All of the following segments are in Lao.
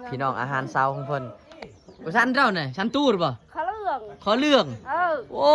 ພີ່ນ້ອງ ອາຫານເຊົ້າຂອງເພິ່ນ. ບໍ່ຊັ້ນເຈົ້ານະ ຊັ້ນຕູດບໍ່? ຂໍເລື່ອງ ຂໍເລື່ອງ. ເອີ ໂອ້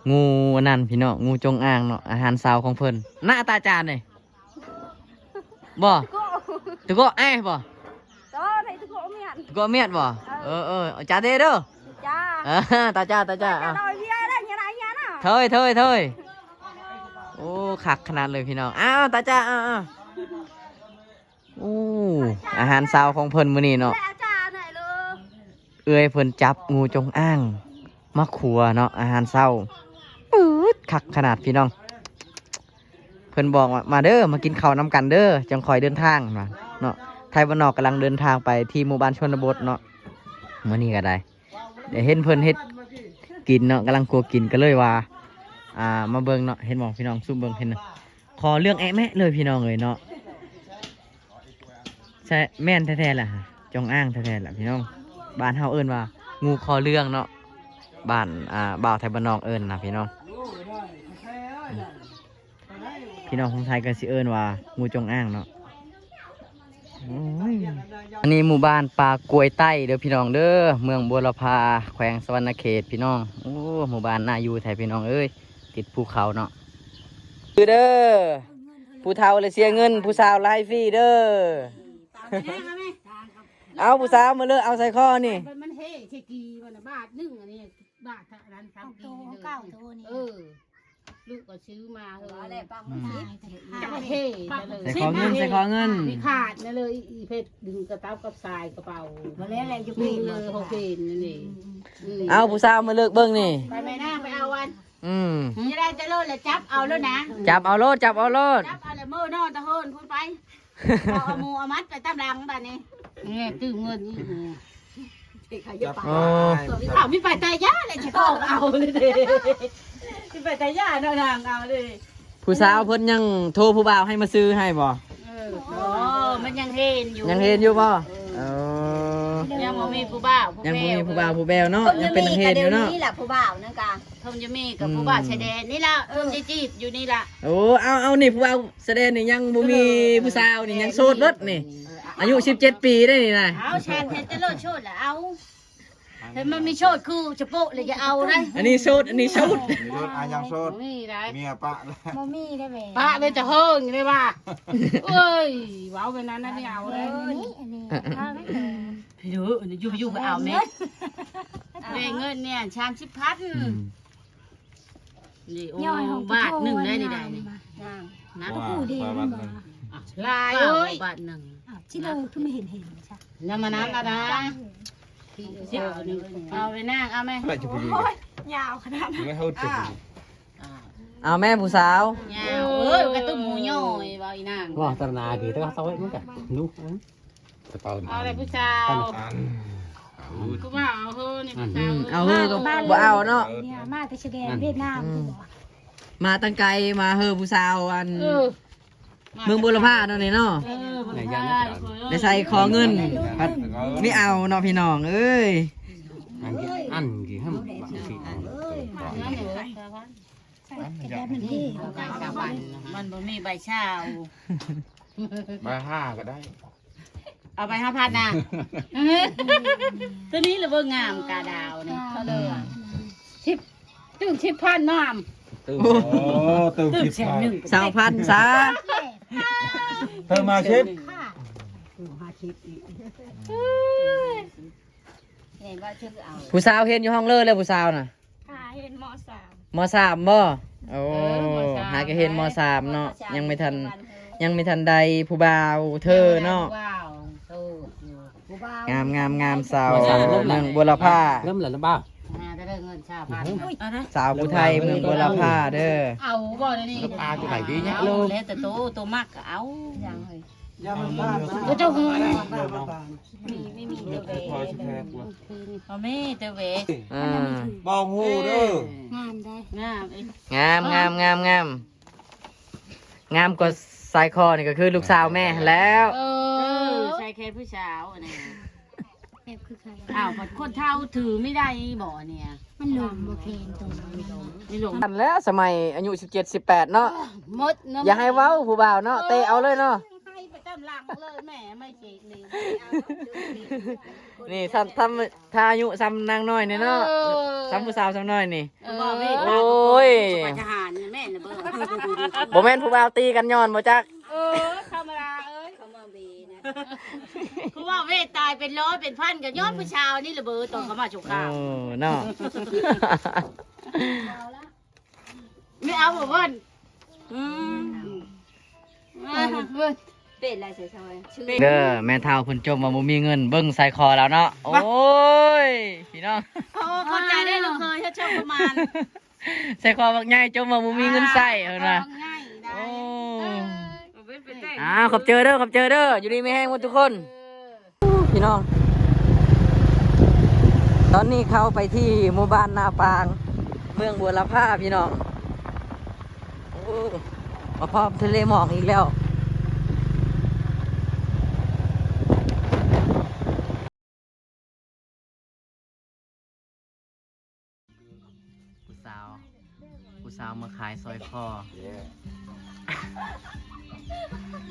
ງູອັນນັ້ນພີ່ນ້ອງ ງູຈົງອາງເນາະ ອາຫານເຊົ້າຂອງເພິ່ນ. ໜ້າຕາຈານນີ້ ບໍ່? ຕະເກາະ ຕະເກາະແອບໍ່? ຕະເກາະແມດບໍ່? ເອີ ເອີ ເອີ ຈາເດເດີ ຈາ ເອີ ຕາຈາ ຕາຈາ ຕາຈາ ເອົາ ດອຍເວຍເດີ ຍານາຍານາ ເທີຍ ເທີຍ ເທີຍ. ໂອ້ ຄັກຂະໜາດເລີຍພີ່ນ້ອງ. ອ້າວ ຕາຈາ ອ້າວ ໂອ້ ອາຫານເຊົ້າຂອງເພິ່ນມື້ນີ້ເນາະ ເອື້ອຍເພິ່ນຈັບງູຈົງອາງມາຂົ້ວເນາະ ອາຫານເຊົ້າ. ປຶດ ຄັກຂະໜາດພີ່ນ້ອງ. ເພິ່ນບອກວ່າ ມາເດີ ມາກິນເຂົ້ານຳກັນເດີ ຈັ່ງຄ່ອຍເດີນທາງ ວ່າເນາະ. ໄທບ້ານນອກກຳລັງເດີນທາງໄປທີ່ໝູ່ບ້ານຊົນນະບົດເນາະ ມື້ນີ້ກໍໄດ້ ໄດ້ເຫັນເພິ່ນເຮັດກິນເນາະ ກຳລັງຂົ້ວກິນ ກໍເລີຍວ່າ ອ່າ ມາເບິ່ງເນາະ. ເຫັນບໍ່ພີ່ນ້ອງ ຊູມເບິ່ງ ເຫັນ ຂໍເລື່ອງແອະແມະເລີຍພີ່ນ້ອງເອີຍເນາະ. ໃຊ່ ແມ່ນແທ້ໆແຫຼະ ຈົງອາງແທ້ໆແຫຼະພີ່ນ້ອງ. ບ້ານເຮົາເອີ້ນວ່າງູຄໍເລື່ອງເນາະ ບ້ານ ອ່າ ບ່າວໄທບ້ານນອກເອີ້ນນະພີ່ນ້ອງ. ພີ່ນ້ອງຄົນໄທກໍຊິເອີ້ນວ່າງູຈົງອາງເນາະ. ໂອ້ຍ ອັນນີ້ໝູ່ບ້ານປ່າກວຍໃຕ້ເດີພີ່ນ້ອງເດີ ເມືອງບົວລະພາ ແຂວງສະຫວັນນະເຂດພີ່ນ້ອງ. ໂອ້ ໝູ່ບ້ານໜ້າຢູ່ແທ້ພີ່ນ້ອງເອີຍ ຕິດພູເຂົາເນາະ. ຄືເດີ ຜູ້ເຖົ້າລະເສຍເງິນ ຜູ້ສາວລະໃຫ້ຟຣີເດີ. ເອົາຜູ້ສາວມາເລີກເອົາໃສ່ຄໍນີ້ ມັນເຮໃສ່ກີມັນບາດໜຶ່ງ ອັນນີ້ບາດເທົ່ານັ້ນ ຂອງໂຕເກົ່າໂຕນີ້ ເອີ ລູກກໍຊື້ມາເຮີ ເອົາແຫຼະປັກມັນຊິ ອືມ ຈັກເຮ ໃສ່ຄໍເງິນ ໃສ່ຄໍເງິນ ມີຂາດນັ້ນເລີຍ ອີເພັດດຶງກະຕັບກັບສາຍກະເປົາ ບໍ່ແລ້ວແຫຼະຢູ່ພີ້ເລີຍ ເຮົາເຫັນນີ້. ອືມ ເອົາຜູ້ສາວມາເລີກເບິ່ງນີ້ ໄປແມ່ນາງໄປເອົາອັນ ອືມ ຈະໄດ້ແຕ່ໂລດແຫຼະ ຈັບເອົາໂລດນະ ຈັບເອົາໂລດ ຈັບເອົາໂລດ ຈັບເອົາແລ້ວມື້ນອນຕະເຮີນພຸ້ນໄປ ເອົາໝູເອົາມັດໄປຕາມຫຼັງບາດນີ້. ນີ້ຕື່ມເງິນອີກນີ້ ເອີ ເຂົາມີໄປຕາຍາແຫຼະ ຈະອອກເອົາເລີຍເດ້ ມີໄປຕາຍາເນາະ ນາງເອົາເດ້. ຜູ້ສາວເພິ່ນຍັງໂທຜູ້ບ່າວໃຫ້ມາຊື້ໃຫ້ບໍ່? ເອີ ບໍ່ ມັນຍັງເຮນຢູ່ ຍັງເຮນຢູ່ບໍ່? ເອີ ເອີ ຍັງບໍ່ມີຜູ້ບ່າວ ຍັງບໍ່ມີຜູ້ບ່າວຜູ້ແບວເນາະ ຍັງເປັນນັກເຮນຢູ່ເນາະ ນີ້ລະຜູ້ບ່າວນັ້ນກະ ທອມຢາມີກັບ ອືມ ຜູ້ບ່າວຊາຍແດນນີ້ລະ ເອີ ທອມຈະຈີບຢູ່ນີ້ລະ. ໂອ້ ເອົາ ເອົາ ນີ້ຜູ້ບ່າວຊາຍແດນນີ້ຍັງບໍ່ມີ ເອີ ຜູ້ສາວນີ້ຍັງໂສດເບິດນີ້ ເອີ ອາຍຸສິບເຈັດປີໄດ໋ນີ້ນະ. ເອົາ ແຊນເຮັດແຕ່ໂລດໂສດລະເອົາ ເຫັນມັນມີໂສດຄືຈະໂປະລະຢ່າເອົາໄດ໋. ອັນນີ້ໂສດ ອັນນີ້ໂສດ ໂສດ ອາ ຍັງໂສດ ບໍ່ມີໄດ໋ ເມຍປະ ບໍ່ມີໄດ໋ແມ່ ປະເລີຍຈະເຮີງຢູ່ໄດ໋ວ່າ ເອີຍ ເວົ້າແບບນັ້ນນະ ບໍ່ເອົາໄດ໋ ເອີ ນີ້ ອັນນີ້ ເອີ ເອີ ຢູ່ ຢູ່ ຢູ່ ເອົາແມ່ ແມ່ເງິນນີ້ສາມສິບພັນ ອືມ ນີ້ ໂອ້ ຍອດຂອງ ບາດໜຶ່ງໄດ້ນີ້ໄດ໋ນີ້ ນາງ ນະ ໂອ້ ດີແມ່ນບໍ່ ຫຼາຍເອີຍ ບາດໜຶ່ງ ອ້າວ ຊິເລີຄືບໍ່ເຫັນ ເຫັນຊະ ນຳມານຳລະນາ ເອົາໄປນາງ ເອົາແມ່ ໂອ້ຍ ຍາວຂະໜາດນັ້ນ ເອົາແມ່ຜູ້ສາວ ຍາວ ເອີຍ ກະຕຸ້ມໝູຍ່ອຍ ເວົ້າອີນາງ ວ່າຕະນາດີ ແຕ່ວ່າເອົາໄວ້ມັນກະໜູ ເອົາແລ້ວຜູ້ສາວ ຄືວ່າເອົາເຮີນີ້ ອືມ ຜູ້ສາວ ເອົາເຮີກໍບໍ່ເອົາເນາະ ມາແຕ່ຊາຍແດນຫວຽດນາມ ອືມ ມາຕັ້ງໄກ ມາເຮີຜູ້ສາວ ອັນ ເອີ ເມືອງບົວລະພາເນາະນີ້ເນາະ ເອີ ໄດ້ໃສ່ຂໍເງິນ ພັດມີເອົາເນາະພີ່ນ້ອງເອີຍ ອັນກີ້ ອັນກີ້ ມັນບໍ່ມີໃບຊາວ ໃບຫ້າກໍໄດ້ ເອົາໄປຫ້າພັນນະ ໂຕນີ້ລະເບິ່ງງາມກາດາວນີ້ ເຂົາເລີຍ ສິບ ຕຶ້ມສິບພັນນຳ ຕຶ້ມ ໂອ້ ຕຶ້ມສິບພັນ ຊາວພັນຊະ ເພີ່ມມາສິບ ຜູ້ສາວຮຽນຢູ່ຫ້ອງເລີແລ້ວ ຜູ້ສາວນະ ຫາຮຽນ ມໍສາມ ມໍສາມບໍ່? ໂອ້ ເອີ ມໍສາມ ຫາກໍຮຽນມໍສາມເນາະ ຍັງບໍ່ທັນ ຍັງບໍ່ທັນໄດ້ຜູ້ບ່າວເທີເນາະ ຜູ້ບ່າວ ງາມໆໆ ສາວເມືອງບົວລະພາ ເລີ່ມແລ້ວບໍ່? ຫາກໍໄດ້ເງິນຊາວພັນ ສາວຜູ້ໄທເມືອງບົວລະພາເດີ ເອົາບໍ່ດຽວນີ້ ເອົາແລ້ວແຕ່ໂຕ ໂຕມັກກໍເອົາ ເຈົ້າເງິນ ມີ ມີ ມີແຕ່ແຫວ ບໍ່ມີແຕ່ແຫວ ອ່າ ບໍ່ຮູ້ເດີ ງາມໄດ໋ ງາມ ງາມ ງາມ ງາມ ງາມ ງາມກວ່າສາຍຄໍນີ້ກໍຄືລູກສາວແມ່ຫັ້ນແລ້ວ ເອີ ໃສ່ແຂນຜູ້ສາວອັນນີ້ ແບບຄືໃຜ ອ້າວ ຄົນເຖົ້າຖືມີໄດ້ບໍ່ອັນນີ້ ມັນຫຼົງບໍ່ແຂນໂຕ ນີ້ຫຼົງ ອັນແລ້ວສະໄໝອາຍຸສິບເຈັດ ສິບແປດເນາະ ໝົດເນາະ ຢ່າໃຫ້ເວົ້າຜູ້ບ່າວເນາະ ເຕະເອົາເລີຍເນາະ ຕາມຫຼັງເລີຍແມ່ ໄມ້ເຈັກນີ້ ນີ້ ຊ້ຳ ຊ້ຳ ຖ້າອາຍຸຊ້ຳນາງນ້ອຍນີ້ເນາະ ເອີ ຊ້ຳຜູ້ສາວຊ້ຳນ້ອຍນີ້ ເອີ ໂອ້ຍ ໄປທະຫານແມ່ນລະເບີ ບໍ່ແມ່ນຜູ້ບ່າວຕີກັນຍ້ອນບໍ່ຈັກ ເອີ ທຳມະດາເອີຍ ເຂົາມາເວນະ ຄືວ່າເວຕາຍເປັນຮ້ອຍເປັນພັນກໍຍ້ອນຜູ້ຊາວນີ້ລະເບີ ຕອນເຂົາມາສົງຄາມ ໂອ້ ເນາະ ແມ່ເອົາບໍ່ເພິ່ນ ອືມ ເປັນລະເຊີຍ ເດີ ແມ່ເຖົ້າເພິ່ນຈົ່ມວ່າບໍ່ມີເງິນ ເບິ່ງໃສ່ຄໍລາວເນາະ ໂອ້ຍ ພີ່ນ້ອງ ໂອ້ ຂອບໃຈເດີລູກເຂີຍ ເຈົ້າປະມານ ໃສ່ຄໍບັກໃຫຍ່ ຈົ່ມວ່າບໍ່ມີເງິນໃຊ້ ເພິ່ນວ່າ ໂອ້ ອ້າວ ຂອບໃຈເດີ ຂອບໃຈເດີ ຢູ່ດີມີແຮງໝົດທຸກຄົນ ພີ່ນ້ອງ ຕອນນີ້ເຂົ້າໄປທີ່ໝູ່ບ້ານນາປາງ ເມືອງບົວລະພາ ພີ່ນ້ອງ ໂອ້ ມາພ້ອມທະເລໝອກອີກແລ້ວ ຜູ້ສາວ ຜູ້ສາວມາຂາຍສ້ອຍຄໍ ແຍ່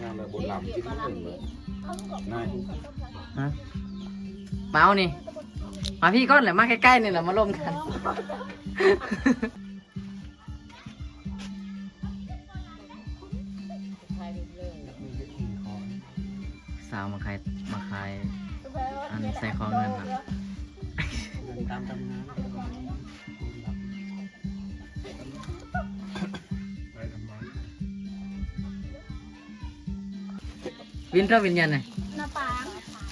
ງາມແລ້ວ ບົນລຳກິນເບິ່ງເລີຍ ນາຍ ຮະ ມາເອົານີ້ ມາພີ້ກ່ອນແຫຼະ ມາໃກ້ໆນີ້ແຫຼະ ມາລົມກັນ ສາວມາຂາຍ ມາຂາຍ ອັນໃສ່ຄໍເງິນນະ ເດີນຕາມຕຳນານ ວິນເທົ່າວິນຍັນນະ ນາປາງ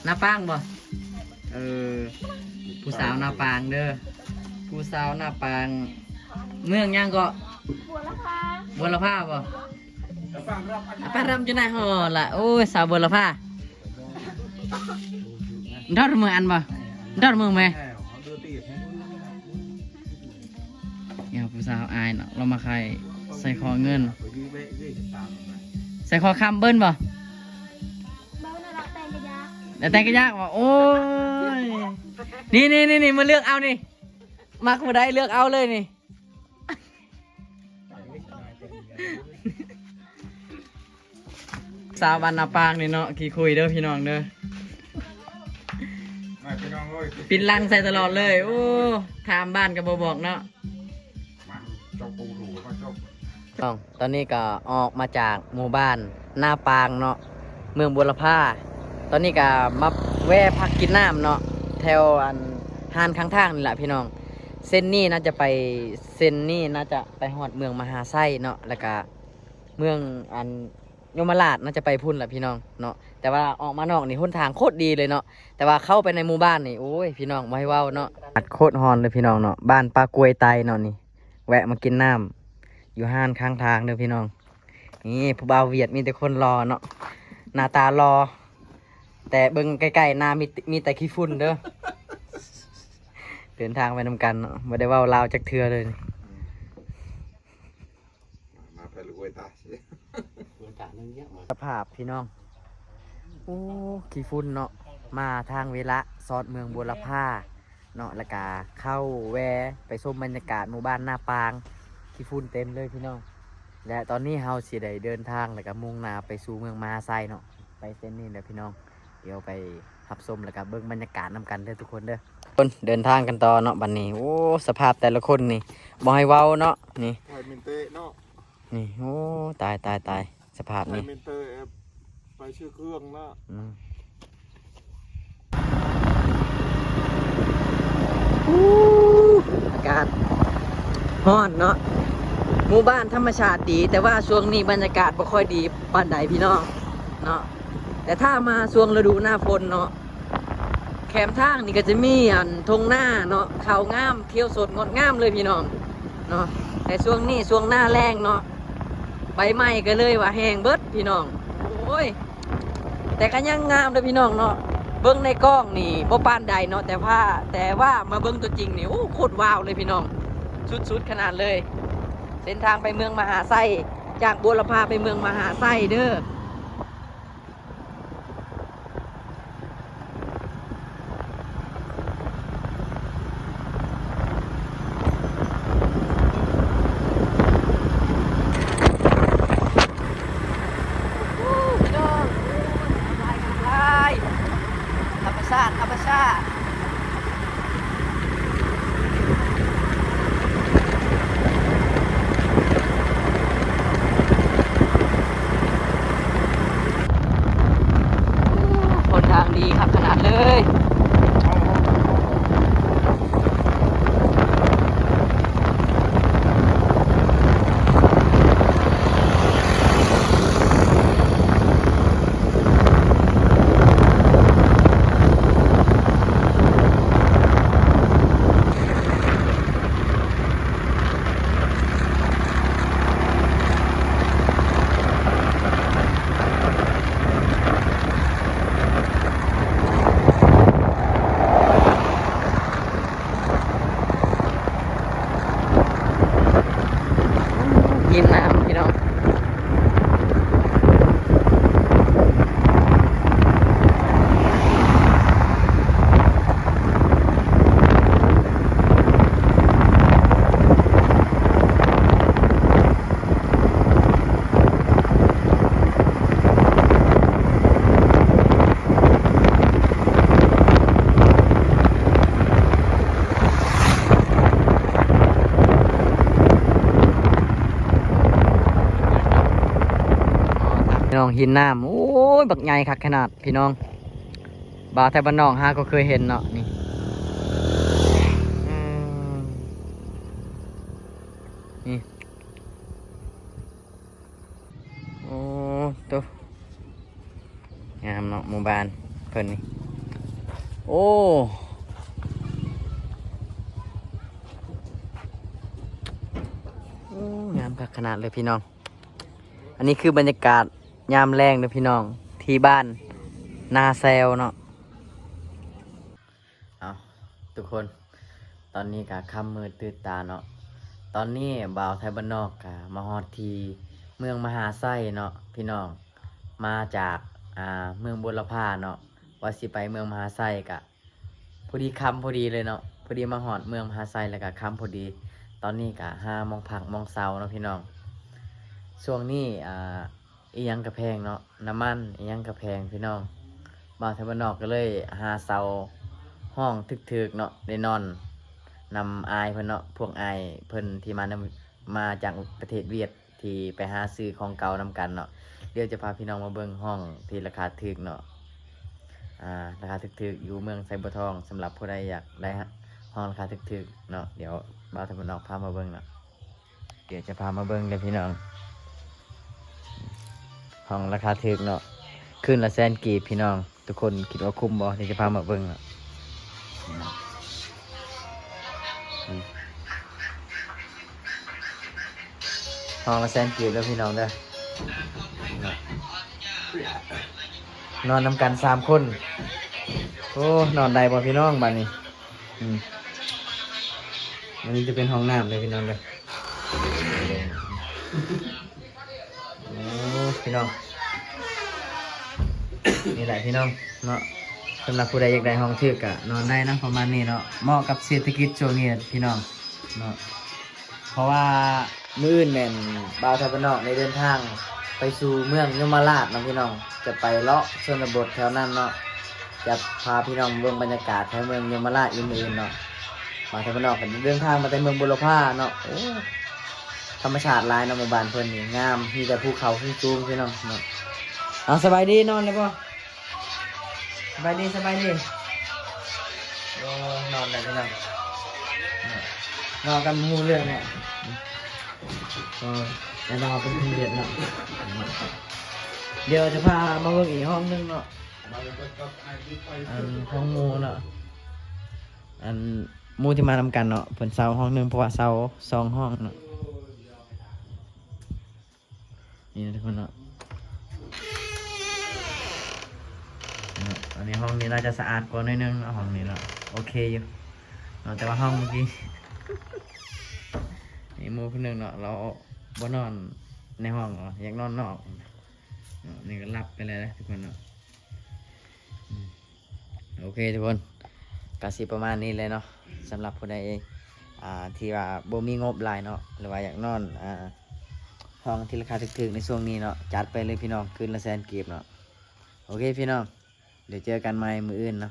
ນາປາງບໍ່? ເອີ ຜູ້ສາວນາປາງເດີ ຜູ້ສາວນາປາງ ເມືອງຫຍັງເກາະ? ບົວລະພາ ບົວລະພາບໍ່? ອາປາດຳຢູ່ໃນຫໍລະ ໂອ້ຍ ສາວບົວລະພາ ດອດເມືອງອັນບໍ່? ດອດເມືອງແມ່ ແນວຜູ້ສາວອາຍເນາະ ລາວມາຂາຍໃສ່ຄໍເງິນ ໃສ່ຄໍຄຳເບິ່ນບໍ່? ແລ້ວແຕ່ງກະຢາກບໍ່? ໂອ້ຍ ນີ້ໆໆ ມາເລືອກເອົານີ້ ມັກຜູ້ໃດເລືອກເອົາເລີຍນີ້. ສາວບ້ານນາປາງນີ້ເນາະ ຂີ້ຄຸຍເດີພີ່ນ້ອງເດີ ມາພີ່ນ້ອງເອີຍ ປິ່ນຫຼັງໃສ່ຕະຫຼອດເລີຍ ໂອ້ ຖາມບ້ານກໍບໍ່ບອກເນາະ ມາເຈົ້າປູຫຼູວ່າເຈົ້າ ຕອນນີ້ກໍອອກມາຈາກໝູ່ບ້ານນາປາງເນາະ ເມືອງບົວລະພາ ຕອນນີ້ກໍມາແວ່ພັກກິນນ້ຳເນາະ ແຖວອັນຮ້ານຂ້າງທາງນີ້ລະພີ່ນ້ອງ ເສັ້ນນີ້ໜ້າຈະໄປ ເສັ້ນນີ້ໜ້າຈະໄປຮອດເມືອງມະຫາໄຊເນາະ ແລ້ວກະເມືອງອັນຍົມມະລາດ ໜ້າຈະໄປພຸ້ນລະພີ່ນ້ອງເນາະ ແຕ່ວ່າອອກມານອກນີ້ຫົນທາງໂຄດດີເລີຍເນາະ ແຕ່ວ່າເຂົ້າໄປໃນໝູ່ບ້ານນີ້ ໂອ້ຍ ພີ່ນ້ອງ ບໍ່ໃຫ້ເວົ້າເນາະ ອາກາດໂຄດຮ້ອນເລີຍພີ່ນ້ອງເນາະ ບ້ານປ່າກວຍໄຕເນາະນີ້ ແວະມາກິນນ້ຳຢູ່ຮ້ານຂ້າງທາງເດີພີ່ນ້ອງ ນີ້ຜູ້ບ່າວຫວຽດມີແຕ່ຄົນຫຼໍ່ເນາະ ໜ້າຕາຫຼໍ່ ແຕ່ເບິ່ງໃກ້ໆໜ້າມີ ມີແຕ່ຂີ້ຝຸ່ນເດີ ເດີນທາງໄປນຳກັນເນາະ ບໍ່ໄດ້ເວົ້າລາວຈັກເທື່ອເລີຍ ມາໄປລວຍຕາ ສະພາບພີ່ນ້ອງ ໂອ້ ຂີ້ຝຸ່ນເນາະ ມາທາງເວລະ ຊອດເມືອງບົວລະພາ ເນາະ ແລ້ວກະເຂົ້າແວ່ໄປຊົມບັນຍາກາດໝູ່ບ້ານນາປາງ ຂີ້ຝຸ່ນເຕັມເລີຍພີ່ນ້ອງ ແລະ ຕອນນີ້ເຮົາຊິໄດ້ເດີນທາງ ແລ້ວກະມຸ່ງໜ້າໄປສູ່ເມືອງມະຫາໄຊເນາະ ໄປເສັ້ນນີ້ແຫຼະພີ່ນ້ອງ ດຽວໄປຮັບຊົມ ແລ້ວກະເບິ່ງບັນຍາກາດນຳກັນເດີທຸກຄົນເດີ ຄົນເດີນທາງກັນຕໍ່ເນາະ ບັດນີ້ ໂອ້ ສະພາບແຕ່ລະຄົນນີ້ ບໍ່ໃຫ້ເວົ້າເນາະ ນີ້ ໄທເມັນເຕະເນາະ ນີ້ ໂອ້ ຕາຍ ຕາຍ ຕາຍ ສະພາບນີ້ ໄທເມັນເຕະ ໄປຊື້ເຄື່ອງນະ ອືມ ອາກາດຮ້ອນເນາະ ໝູ່ບ້ານທຳມະຊາດດີ ແຕ່ວ່າຊ່ວງນີ້ບັນຍາກາດບໍ່ຄ່ອຍດີປານໃດພີ່ນ້ອງເນາະ ແຕ່ຖ້າມາຊ່ວງລະດູໜ້າຝົນເນາະ ແຄມທາງນີ້ກໍຈະມີ ອັນ ທົ່ງນາເນາະ ເຂົ້າງາມ ຂຽວສົດງົດງາມເລີຍພີ່ນ້ອງເນາະ ແຕ່ຊ່ວງນີ້ຊ່ວງໜ້າແລ້ງເນາະ ໃບໄມ້ກໍເລີຍວ່າແຫ້ງເບິດພີ່ນ້ອງ ໂອ້ຍ ແຕ່ກໍຍັງງາມເດີພີ່ນ້ອງເນາະ ເບິ່ງໃນກ້ອງນີ້ບໍ່ປານໃດເນາະ ແຕ່ວ່າ ແຕ່ວ່າມາເບິ່ງຕົວຈິງນີ້ ໂອ້ ໂຄດວ້າວເລີຍພີ່ນ້ອງ ສຸດໆຂະໜາດເລີຍ ເສັ້ນທາງໄປເມືອງມະຫາໄຊ ຈາກບົວລະພາໄປເມືອງມະຫາໄຊເດີ. ໂອ້ ພີ່ນ້ອງ ຊາດ ທຳມະຊາດ ໂອ້ ຫົນທາງດີຄັກຂະໜາດເລີຍ. ຍິນນ້ຳພີ່ນ້ອງ. ພີ່ນ້ອງ ຫີນນ້ຳ ໂອ້ຍ ບັກໃຫຍ່ຄັກຂະໜາດພີ່ນ້ອງ. ບ່າວໄທບ້ານນອກຫາກໍເຄີຍເຫັນເນາະ ນີ້ ອືມ ນີ້. ໂອ້ ໂຕ ງາມເນາະ ໝູ່ບ້ານເພິ່ນນີ້. ໂອ້ ໂອ້ ງາມຄັກຂະໜາດເລີຍພີ່ນ້ອງ. ອັນນີ້ຄືບັນຍາກາດຍາມແລງເດີພີ່ນ້ອງ ທີ່ບ້ານນາແຊວເນາະ. ເອົາ ທຸກຄົນ ຕອນນີ້ກະຄ່ຳມືດຕື່ນຕາເນາະ. ຕອນນີ້ບ່າວໄທບ້ານນອກກະມາຮອດທີ່ເມືອງມະຫາໄຊເນາະພີ່ນ້ອງ. ມາຈາກ ອ່າ ເມືອງບົວລະພາເນາະ ວ່າຊິໄປເມືອງມະຫາໄຊ ກະພໍດີຄ່ຳພໍດີເລີຍເນາະ. ພໍດີມາຮອດເມືອງມະຫາໄຊ ແລ້ວກະຄ່ຳພໍດີ. ຕອນນີ້ກະຫາໝ່ອງພັກໝ່ອງເຊົາເນາະພີ່ນ້ອງ. ຊ່ວງນີ້ ອ່າ ອີ່ຫຍັງກະແພງເນາະ ນ້ຳມັນອີ່ຫຍັງກະແພງພີ່ນ້ອງ. ບ່າວໄທບ້ານນອກກໍເລີຍຫາເຊົ່າຫ້ອງຖືກໆເນາະ ໄດ້ນອນນຳອ້າຍເພິ່ນເນາະ ພວກອ້າຍເພິ່ນທີ່ມານຳ ມາຈາກປະເທດຫວຽດ ທີ່ໄປຫາຊື້ຂອງເກົ່ານຳກັນເນາະ. ດຽວຈະພາພີ່ນ້ອງມາເບິ່ງຫ້ອງທີ່ລາຄາຖືກເນາະ ອ່າ ລາຄາຖືກໆ ຢູ່ເມືອງໄຊບົວທອງ. ສຳລັບຜູ້ໃດຢາກໄດ້ຫ້ອງລາຄາຖືກໆເນາະ ດຽວບ່າວໄທບ້ານນອກພາມາເບິ່ງເນາະ. ດຽວຈະພາມາເບິ່ງເດີພີ່ນ້ອງ ຫ້ອງລາຄາຖືກເນາະ ຄືນລະແສນກີບພີ່ນ້ອງ. ທຸກຄົນຄິດວ່າຄຸ້ມບໍ່? ດຽວຈະພາມາເບິ່ງເນາະ. ອືມ ຫ້ອງລະແສນກີບເດີພີ່ນ້ອງເດີ. ນອນນຳກັນສາມຄົນ. ໂອ້ ນອນໄດ້ບໍ່ພີ່ນ້ອງບາດນີ້? ອືມ ອັນນີ້ຈະເປັນຫ້ອງນ້ຳເດີພີ່ນ້ອງເດີ. ໂອ້ ພີ່ນ້ອງ ນີ້ແຫຼະພີ່ນ້ອງເນາະ. ສຳລັບຜູ້ໃດຢາກໄດ້ຫ້ອງຖືກກະນອນໄດ້ນະ ປະມານນີ້ເນາະ. ເໝາະກັບເສດຖະກິດຊ່ວງນີ້ແຫຼະພີ່ນ້ອງເນາະ. ເພາະວ່າມື້ອື່ນແມ່ນບ່າວໄທບ້ານນອກໄດ້ເດີນທາງໄປສູ່ເມືອງຍົມມະລາດເນາະພີ່ນ້ອງ. ຈະໄປເລາະຊົນນະບົດແຖວນັ້ນເນາະ. ຈະພາພີ່ນ້ອງເບິ່ງບັນຍາກາດແຖວເມືອງຍົມມະລາດອີກມື້ອື່ນເນາະ. ບ່າວໄທບ້ານນອກກໍເດີນທາງມາແຕ່ເມືອງບົວລະພາເນາະ. ໂອ້ ທຳມະຊາດຫຼາຍເນາະ ໝູ່ບ້ານເພິ່ນນີ້ງາມ ມີແຕ່ພູເຂົາສູງໆ ພີ່ນ້ອງເນາະ. ເອົາ ສະບາຍດີ ນອນແລ້ວບໍ່? ສະບາຍດີ ສະບາຍດີ. ໂອ້ ນອນແລ້ວພີ່ນ້ອງ ນອນກັນຮູ້ເລື່ອງເນາະ. ໂອ້ ແຕ່ນອນເປັນເດືອນເນາະ. ດຽວຈະພາມາເບິ່ງອີກຫ້ອງໜຶ່ງເນາະ ອັນຂອງໝູ່ເນາະ. ອັນໝູ່ທີ່ມານຳກັນເນາະ ເພິ່ນເຊົ່າຫ້ອງໜຶ່ງ ເພາະວ່າເຊົ່າສອງຫ້ອງເນາະ. ນີ້ນະທຸກຄົນເນາະ ເນາະ ອັນນີ້ຫ້ອງນີ້ໜ້າຈະສະອາດກວ່າໜ້ອຍໜຶ່ງເນາະ ຫ້ອງນີ້ເນາະ. ໂອເຄຢູ່ເນາະ ແຕ່ວ່າຫ້ອງເມື່ອກີ້ ມີໝູ່ຜູ້ໜຶ່ງເນາະ ລາວບໍ່ນອນໃນຫ້ອງເນາະ ຢາກນອນນອກເນາະ. ນີ້ກໍຫຼັບໄປແລ້ວນະທຸກຄົນເນາະ. ອືມ ໂອເຄທຸກຄົນ ກະຊິປະມານນີ້ແຫຼະເນາະ. ສຳລັບຜູ້ໃດ ອ່າ ທີ່ວ່າບໍ່ມີງົບຫຼາຍເນາະ ຫຼືວ່າຢາກນອນ ອ່າ ຫ້ອງທີ່ລາຄາຖືກໆໃນຊ່ວງນີ້ເນາະ ຈັດໄປເລີຍພີ່ນ້ອງ ຄືນລະແສນກີບເນາະ. ໂອເຄພີ່ນ້ອງ ດຽວເຈີກັນໃໝ່ມື້ອື່ນເນາະ.